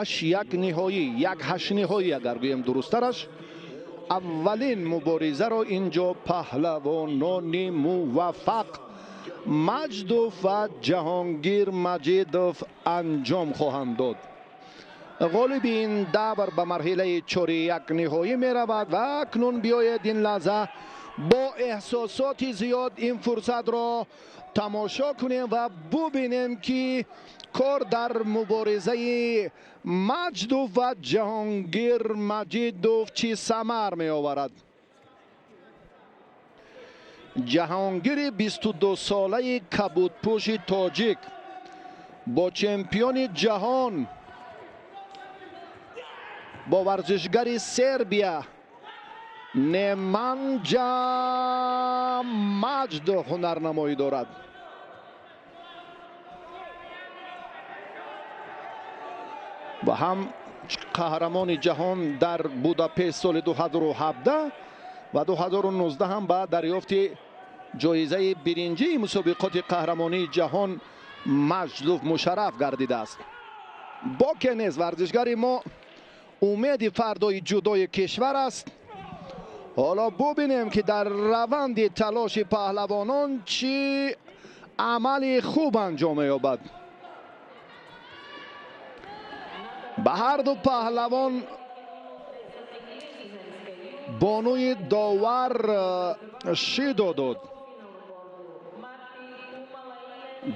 8-1 ниҳоӣ, 1-8 ниҳоӣ агар гӯем дурусттараш. Аввалин муборизаро инҷо паҳлавонони муваффақ Маҷдов ва Ҷаҳонгир Маҷидов анҷом хоҳанд дод. Ғолиби ин давр ба марҳилаи 4-1 ниҳоӣ меравад ва акнун биёед ин лаҳза бо эҳсосоти зиёд ин фурсатро тамошо кунем ва бубинем, ки кор дар муборизаи Маҷдов ва Ҷаҳонгир Маҷидов чӣ самар меоварад. Ҷаҳонгири 22-солаи кабудпӯши тоҷик бо чемпиони ҷаҳон, бо варзишгари Сербия Неманҷа Маҷдов ҳунарнамоӣ дорад. Ва ҳам қаҳрамони ҷаҳон дар Будапешт соли 2017 ва 2019 ҳам ба дарёфти ҷоизаи биринҷии мусобиқоти қаҳрамонии ҷаҳон Маҷдов мушарраф гардидааст. Боке нест, варзишгари мо умеди фардои ҷудои кишвар аст. Ҳоло бубинем, ки дар раванди талоши паҳлавонон чӣ амали хуб анҷом меёбад. Ба ҳар ду паҳлавон бонуи довар шидо дод.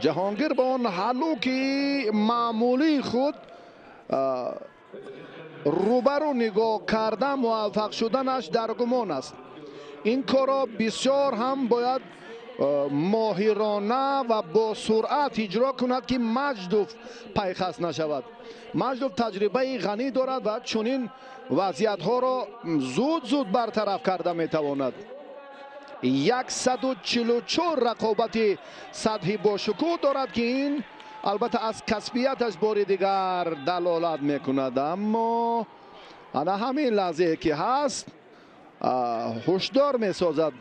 Ҷаҳонгир ба он ҳалуки маъмулии худ рӯбарӯ нигоҳ карда муваффақ шуданаш дар гумон аст. Ин корро бисёр ҳам бояд моҳирона ва бо суръат иҷро кунад, ки Маҷдов пайхас нашавад. Маҷдов таҷрибаи ғанӣ дорад ва чунин вазъиятҳоро зуд-зуд бартараф карда метавонад. 144 рақобати сатҳи бошукӯҳ дорад, ки ин албатта аз касбияташ бори дигар далолат мекунад. Аммо ана ҳамин лаҳзае ки ҳаст, ҳушдор месозад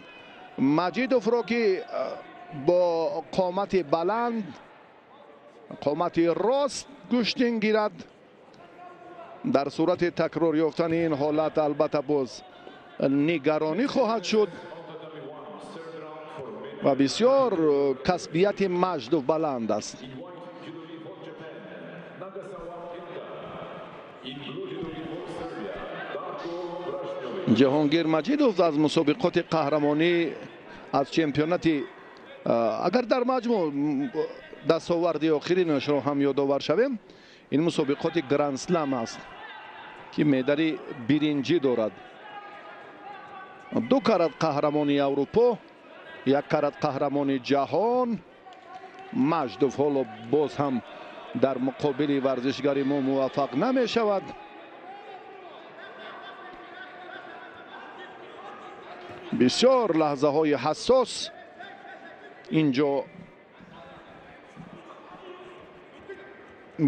Маҷидовро, ки бо қомати баланд, қомати рост гӯштин гирад. Дар сурати такрор ёфтани ин ҳолат албатта боз нигаронӣ хоҳад шуд ва бисёр касбияти Маҷдов баланд аст. Ҷаҳонгир Маҷидов аз мусобиқоти қаҳрамонӣ, аз чемпионати, агар дар маҷмӯъ дастоварди охиринашро ҳам ёдовар шавем, ин мусобиқоти Гранд-слам аст, ки медали биринҷӣ дорад. 2 карат қаҳрамони Аврупо, 1 карат қаҳрамони ҷаҳон. Маҷдов ҳоло боз ҳам дар муқобили варзишгари мо муваффақ намешавад. Бисёр лаҳзаҳои ҳассос инҷо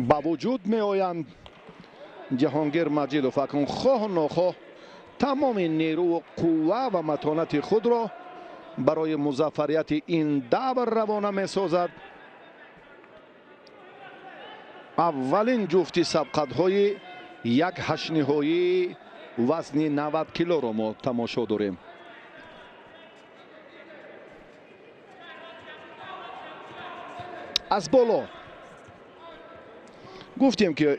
ба вуҷуд меоянд. Ҷаҳонгир Маҷидов акнун хоҳ нохоҳ тамоми нерӯву қувва ва матонати худро барои музаффарияти ин давр равона месозад. Аввалин ҷуфти сабқатҳои 1-8 ниҳоии вазни 90 килоро мо тамошо дорем. Аз боло гуфтем, ки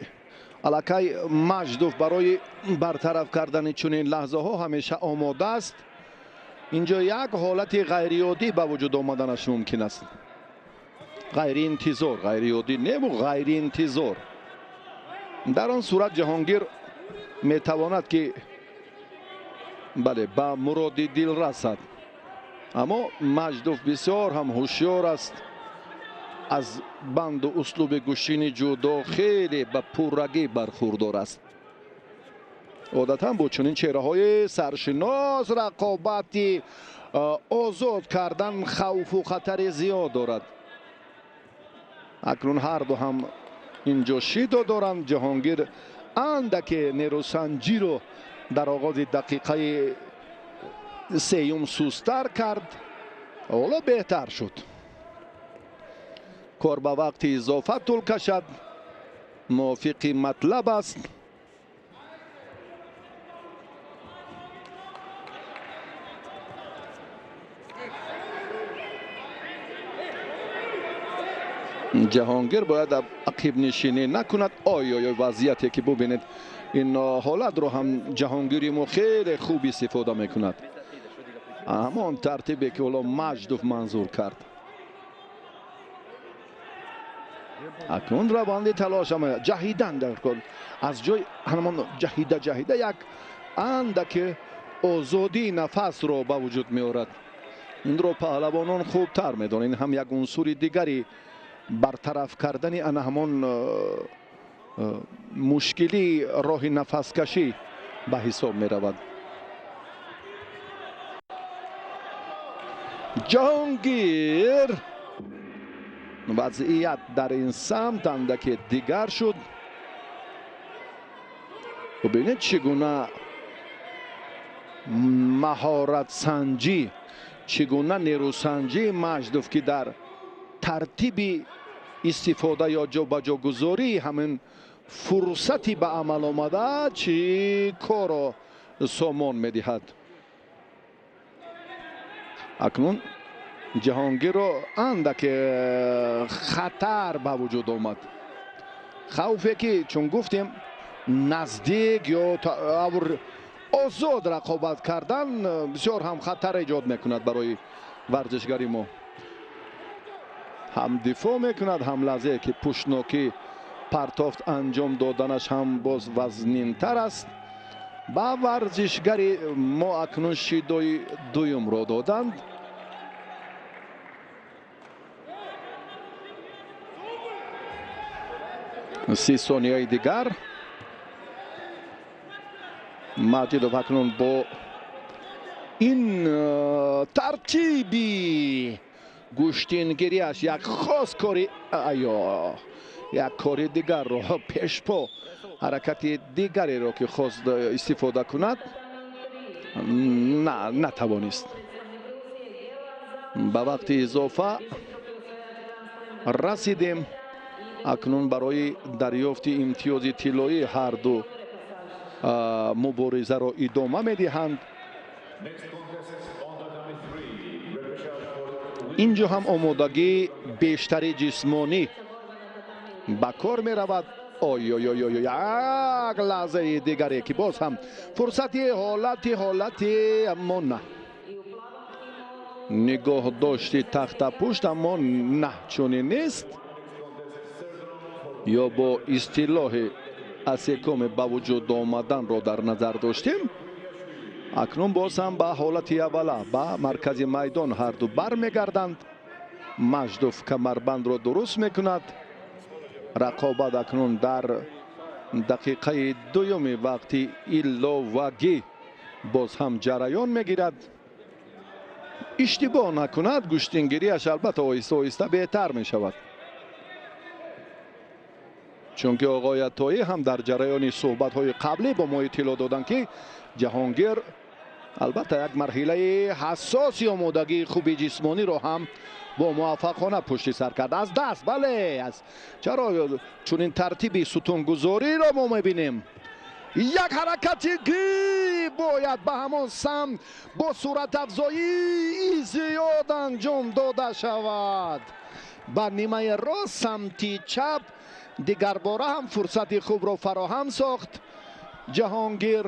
аллакай Маҷдов барои бартараф кардани чунин лаҳзаҳо ҳамеша омода аст. Инҷо як ҳолати ғайриоддӣ ба вуҷуд омаданаш мумкин аст. Ғайриинтизор, ғайриоддӣ неву ғайриинтизор. Дар он сурат Ҷаҳонгир метавонад, ки бале, ба муроди дил расад. Аммо Маҷдов бисёр ҳам ҳушёр аст. Аз банду услуби гӯштини ҷудо хеле ба пуррагӣ бархурдор аст. Одатан бо чунин чеҳраҳои саршинос рақобати озод кардан хавфу хатари зиёд дорад. Акнун ҳар ду ҳам инҷо шидо доранд. Ҷаҳонгир андаке нерӯсанҷиро дар оғози дақиқаи сеюм сустар кард, ҳоло беҳтар шуд. Кор ба вақти изофа тӯл кашад. Мувофиқи матлаб аст. Ҷаҳонгир бояд ақибнишинӣ накунад. Ой ой ой, вазъияте ки бубинед, ин ҳолатро ҳам Ҷаҳонгири мо хеле хуб истифода мекунад. Ҳамон тартибе ки ҳоло Маҷдов манзур кард. Акнун раванди талош ҷаҳидан дар кор аз ҷой ҳамон ҷаҳида ҷаҳида як андаке озодии нафасро ба вуҷуд меорад. Инро паҳлавонон хубтар медонанд. Ин ҳам як унсури дигари бартараф кардани ана ҳамон мушкилии роҳи нафаскашӣ ба ҳисоб меравад. Ҷаҳонгир, вазъият дар ин самт андаке дигар шуд. Бубинед, чӣ гуна маҳоратсанҷӣ, чӣ гуна нерӯсанҷии Маҷдов, ки дар тартиби истифода ё ҷобаҷогузории ҳамин фурсати ба амал омада чӣ корро сомон медиҳад. Акнун Ҷаҳонгирро андаке хатар ба вуҷуд омад. Хавфе ки чун гуфтем наздик ё озод рақобат кардан бисёр ҳам хатар эҷод мекунад барои варзишгари мо. Ҳам дифоъ мекунад, ҳам лаҳзае ки пуштнокӣ партофт анҷом доданаш ҳам боз вазнинтар аст. Ба варзишгари мо акнун шидои дуюмро доданд. 30 сонияи дигар. Маҷидов акнун бо ин тартиби гӯштингириаш як хос кори айё як кори дигарро пешпо ҳаракати дигареро ки хост истифода кунад натавонист. Ба вақти изофа расидем. Акнун барои дарёфти имтиёзи тиллоӣ ҳар ду муборизаро идома медиҳанд. Инҷо ҳам омодагии бештари ҷисмонӣ ба кор меравад. Ой ой ой ой, як лаҳзаи дигаре ки боз ҳам фурсати ҳолати аммо на нигоҳ дошти тахтапушт, аммо на чунин нест. Ё бо истилоҳи асекоме ба вуҷуд омаданро дар назар доштем. Акнун боз ҳам ба ҳолати аввала ба маркази майдон ҳарду бармегарданд. Маҷдов камарбандро дуруст мекунад. Рақобат акнун дар дақиқаи дуюми вақти иловагӣ боз ҳам ҷараён мегирад. Иштибоҳ накунад, гӯштингириаш албатта оҳиста оҳиста беҳтар мешавад. Чунки оғои Атоӣ ҳам дар ҷараёни суҳбатҳои қаблӣ бо мо иттилоъ доданд, ки Ҷаҳонгир албатта як марҳилаи ҳассоси омодагии хуби ҷисмониро ҳам бо муваффақона пушти сар кард. Аз даст, бале, аз чаро чунин тартиби сутунгузориро мо мебинем. Як ҳаракати гӣ бояд ба ҳамон самт бо суръатафзоии зиёд анҷом дода шавад. Ба нимаи рост самти чап дигарбора ҳам фурсати хубро фароҳам сохт Ҷаҳонгир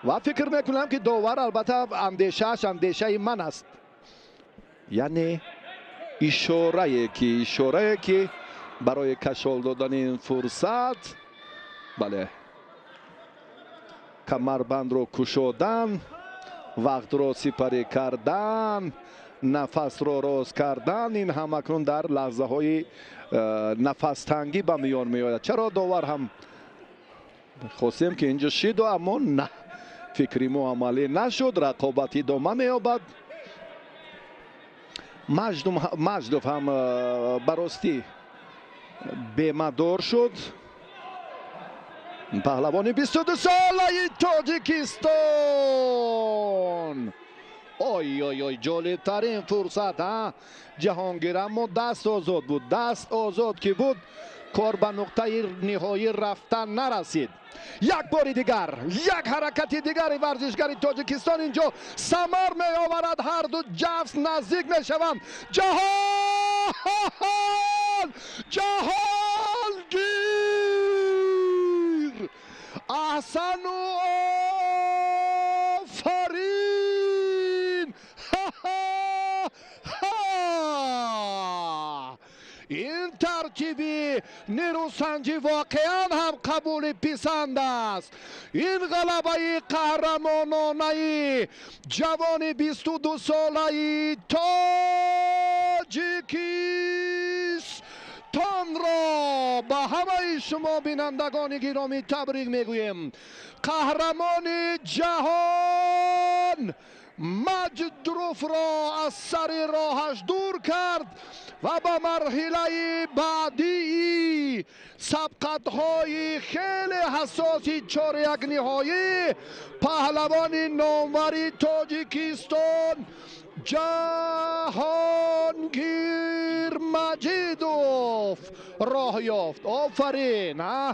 ва фикр мекунам, ки довар албатта андешааш андешаи ман аст, яъне ишорае ки барои кашол додани ин фурсат, бале, камарбандро кушодан, вақтро сипарӣ кардан, нафасро рост кардан, ин ҳам акнун дар лаҳзаҳои нафастангӣ ба миён меояд. Чаро довар ҳам хостем ки инҷо шиду, аммо на, фикри мо амалӣ нашуд. Рақобат идома меёбад. Маҷдов ҳам ба ростӣ бемадор шуд. Паҳлавони 22-солаи Тоҷикистон. Ой ой ой, ҷолибтарин фурсат, ҳа Ҷаҳонгир, аммо даст озод буд. Даст озод ки буд, Кор ба нуқтаи ниҳоӣ рафтан нарасид. Як бори дигар, як ҳаракати дигари варзишгари Тоҷикистон инҷо самар меоварад. Ҳарду ҷафс наздик мешаванд. Ҷаҳон, Ҷаҳонгир, аҳсану офарин! Ха-ха! Ин тартиби нерӯсанҷӣ воқеан ҳам қабули писанд аст. Ин ғалабаи қаҳрамононаи ҷавони 22-солаи Тоҷикистонро ба ҳамаи шумо, бинандагони гиромӣ, табрик мегӯем. Қаҳрамони ҷаҳон Маҷдруфро аз сари роҳаш дур кард ва ба марҳилаи баъдии сабқатҳои хеле ҳассоси чорякниҳоӣ паҳлавони номвари Тоҷикистон Ҷаҳонгир Маҷидов роҳ ёфт. Офарин, а.